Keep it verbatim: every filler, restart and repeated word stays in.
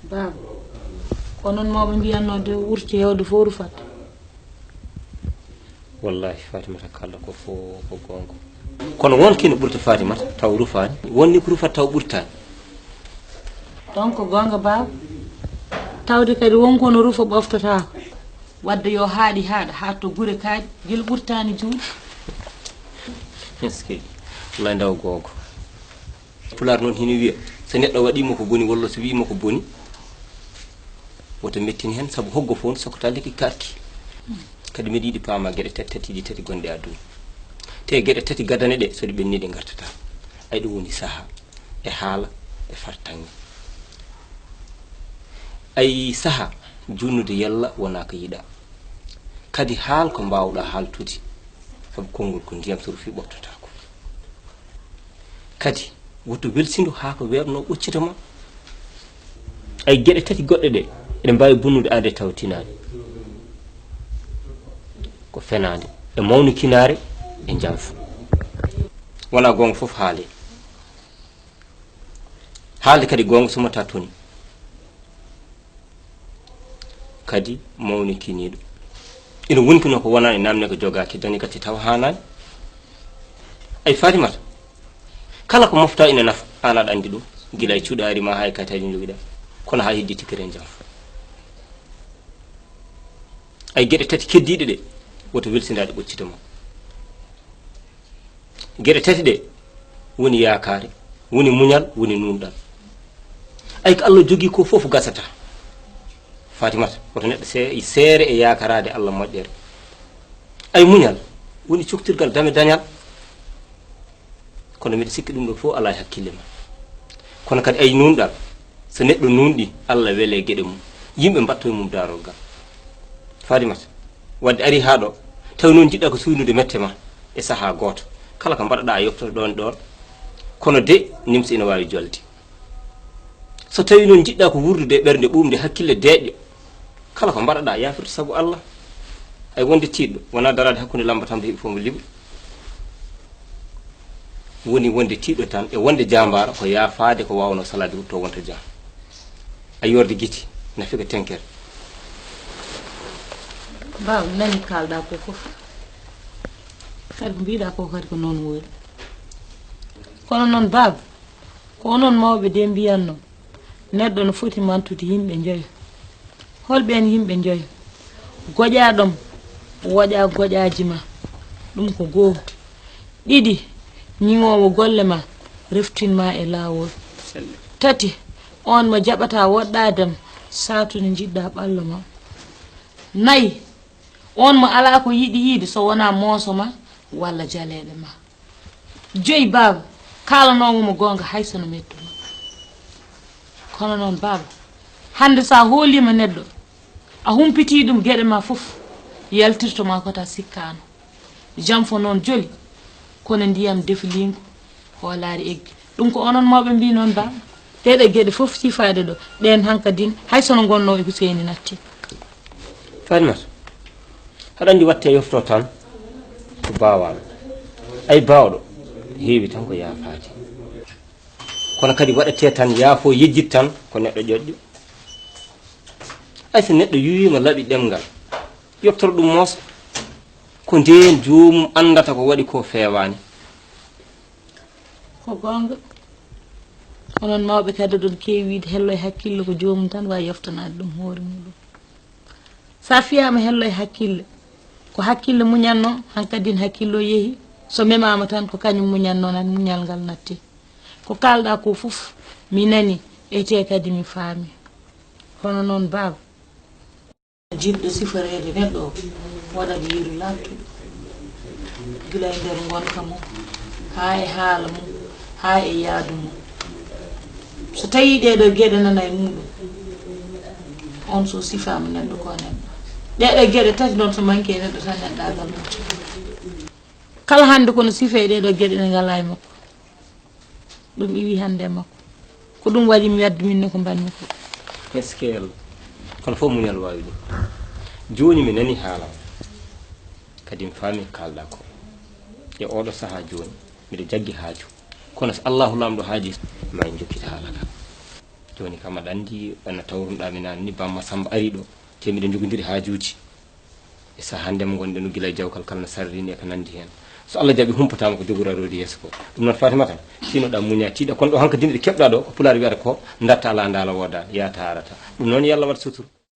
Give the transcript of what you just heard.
Baaba, ko noon mawɓe mbiyatnoo de, wurti heewde fof rufat. Wallahi, Fatimata, kala ko fof ko goonga. Kono won kene ɓurta Fatimata taw rufaani, won ni ko rufat taw ɓurtaani. Ɗoon ko goonga, baaba. Tawde kadi won ko no rufa ɓoftotaako. Wadde yo haaɗi haaɗa, haa to gure kaaɗi, gila ɓurtaani juuɗe. Eskey, wallahi ndaw goonga. Pulaar noon hino wiya, so neɗɗo waɗiima ko boni walla so wiyiima ko boni, woto mettin heen, sabu hoggo fof so ko talliki karki. Kadi mbiɗa yiɗi paama geɗe tati, tati ɗi tati gonɗe aduna. Te geɗe tati gadane ɗe, so ɗe ɓenni ɗe ngartata. Ay ɗum woni saha, e haala, e fartaŋŋe. Ay saha, junnude yalla wonaa ko yiɗa. Kadi haal ko mbaawɗa haaltude, sabu konngol ko ndiyam so rufi ɓoftotaako. Kadi, woto welsindu haa ko weeɓnoo ɓoccita ma. Ay geɗe tati goɗɗe ɗe, eɗe mbaawi bonnude aade taw tinaani. Ko fenaande, e mawnikinaare, e njanfa. Wonaa goonga fof haale. Haalde kadi goonga sumataa toni. Kadi mawnikiniiɗo. Ina woni kono ko wonaa e naamne ko jogaaki, dañi gacce tawa haanaani. Ay Fatimata, kala ko mofta ina nafa, aan aɗa anndi ɗum, gila e cuɗaari ma haa e kayitaaji ɗi njogiɗaa, kono haa heddi tikkere njanfa. Ay geɗe tati keddiiɗe ɗe, woto welsindaade ɓoccita ma. Geɗe tati ɗe woni yaakaare, woni muñal, woni nuunɗal. Ay ko Allah jogii ko fof gasata. Fatimata, woto neɗɗo se-, seere e yaakaraade Allah moƴƴere. Ay muñal woni coktirgal dame dañal. Kono mbiɗa sikki ɗum ɗo fof alaa e hakkille ma. Kono kadi ay nuunɗal, so neɗɗo nuunɗi, Allah wele geɗe mum. Yimɓe mbaɗto e mum daarorgal. Fatimata, wadde ari haa ɗo, tawi noon njiɗɗa ko suuynude mette ma e sahaa gooto. Kala ko mbaɗaɗa a yoftoto ɗoon ɗoon. Kono de, nimsa ina waawi jolde. So tawi noon njiɗɗa ko wuurdude e ɓernde ɓuuɓnde, hakkille deeƴɗo, kala ko mbaɗaɗa yaafirta sabu Allah. Ay wonde tiiɗɗo, wonaa daraade hakkunde lamba tan heɓi fof mo liɓu. Woni wonde tiiɗɗo tan e wonde jaambaara ko yaafaade ko waawnoo salaade rutto wonta jam. A yoorde gite, nafi ko tenkere. Baaba, mi nani kaalɗa ko fof. Kadi ko mbiɗa ko kadi ko noon woori. Kono noon baaba, ko onon mawɓe de mbiyatnoo, neɗɗo no foti mantude yimɓe njoyo. Hol ɓeen yimɓe njoyo? Goƴaaɗo mo, woƴa goƴaaji ma, ɗum ko goo. Ɗiɗi, ñiŋoowo golle ma, reftin ma e laawol. Tati, oon mo jaɓata woɗɗaade ma, saatu nde njiɗɗa ɓallo ma. Nayi, oon mo alaa ko yiɗi yiyde so wonaa mooso ma walla jaleeɗe ma. Joyi, baaba, kaalanoowo mo goonga hay so no metti ma. Kono noon, baaba, hannde so a hooliima neɗɗo, a humpitii ɗum geɗe ma fof, yaltirto ma ko ta sikkaano. Janfo noon joli, kono ndiyam defiliingu, hoolaare eggi. Ɗum ko onon mawɓe mbii noon, baaba. Ɗeɗe geɗe fof sifaade ɗo, ɗeen hankadin, hay so no ngonnoo e Huseyni natti. Fatimata, aɗa anndi waɗte yofto tan ko baawaaɗo. Ay baawɗo, heewi tan ko yaafaade. Kono kadi waɗete tan yaafo, yejjit tan ko neɗɗo ƴoƴƴo. Ay so neɗɗo yuwiima laɓi ɗemngal, yottor ɗum moosa. Ko ndeen joomum anndata ko waɗi ko feewaani. Ko goonga. Onon mawɓe kadi oɗon keewi wiide hello e hakkille ko joomum tan waawi yoftanaade ɗum hoore muɗum. So a fiyaama hello e hakkille, ko hakkille muñatnoo, hankadin hakkille o yehi. So memaama tan ko kañum muñatnoo, nan muñal ngal natti. Ko kaalɗa ko fof mi nani, e te kadi mi faami. Kono noon baaba, jiɗɗo siforeede neɗɗo o, waɗat yeru laaɓtuɗo, gila e nder ngonka mum, haa e haala mum, haa e yaadu mum. So tawii ɗee ɗoo geɗe nana e muuɗum, on so sifaama neɗɗo ko neɗɗo. Ɗee ɗoo geɗe tati noon so manki e neɗɗo tan neɗɗaagal mum. Kala hannde kono sifee ɗee ɗoo geɗe ɗe ngalaa e makko. Ɗum iwi hannde e makko. Ko ɗum waɗi mi wadde min ne ko mbaɗmi ko. Eskeel. Kono fof muñal waawi ɗum. Jooni mi nani haala ma. Kadi mi faami ko kaalɗa ko. E oɗo sahaa jooni, miɗo jaggi haaju. Kono so Allahu Laamɗo haajii, ma en njokkita haala ka. Jooni kam aɗa anndi, bana tawrunoɗaa mi naane ni, Bamma Samba arii ɗo, te miɗen njogondirii haajuuji. E sahaa hannde mo ngonɗen o, gila e jawkal kala no sarri ni e ko nanndi heen. So Allah jaɓii, humpataama ko jogoraaɗo waɗi yeeso ko. Ɗum noon, Fatimata, tiinoɗaa, muñaa, tiiɗaa, kono ɗo hankadine ɗe keɓɗaa ɗo, ko Pulaar wiyata ko ndatta alaa, ndaala woodaani, yaata haarata. Ɗum noon, yo Allah waɗ sutura.